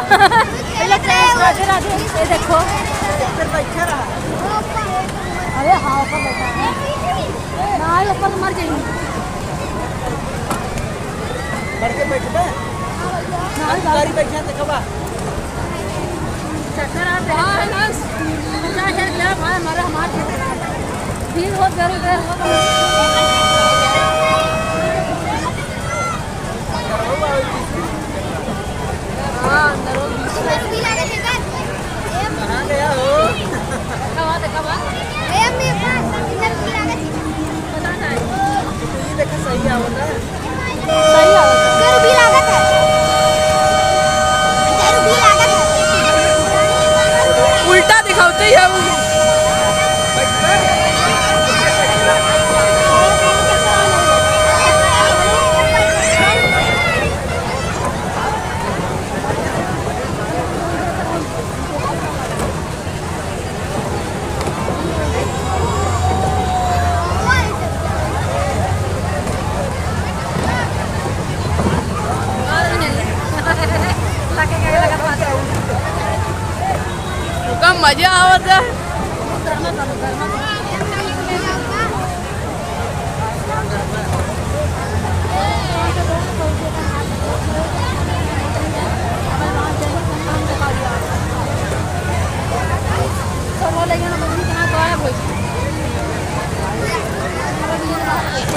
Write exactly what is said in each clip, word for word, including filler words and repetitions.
पहले से राधे राधे, ये देखो। अरे हाँ, ऊपर बैठा है। ना, ऊपर मर जाएंगे। बढ़ के बैठ बे। ना, गाड़ी बैठा देखबा। चक्कर आ रहा है ना। पूजा है क्या भाई, हमारा, हमारा भीड़ हो, जरूर है। हाँ, अंदर हो। कहाँ गया हो? कब आ, कब आ? ए, अम्मी, पास, इधर भी लागत है। पता नहीं। तो ये देखो, सही आवत है। सही आवत है। इधर भी लागत है। इधर भी लागत है। उल्टा दिखावते ही है वो। का मजा आवत है।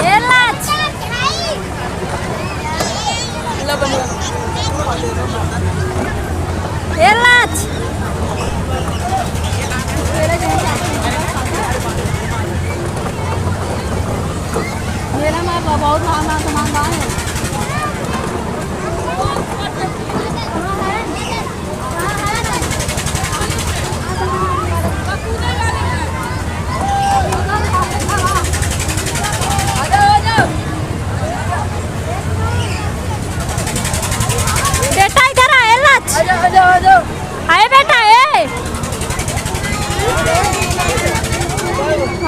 ए लाच। ए लाच। मेला में बहुत महंगा सामान बा है। बेटा, इधर आ, ए लाच। आजा, आजा, आजा। आए बेटा, ए।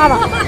आवा।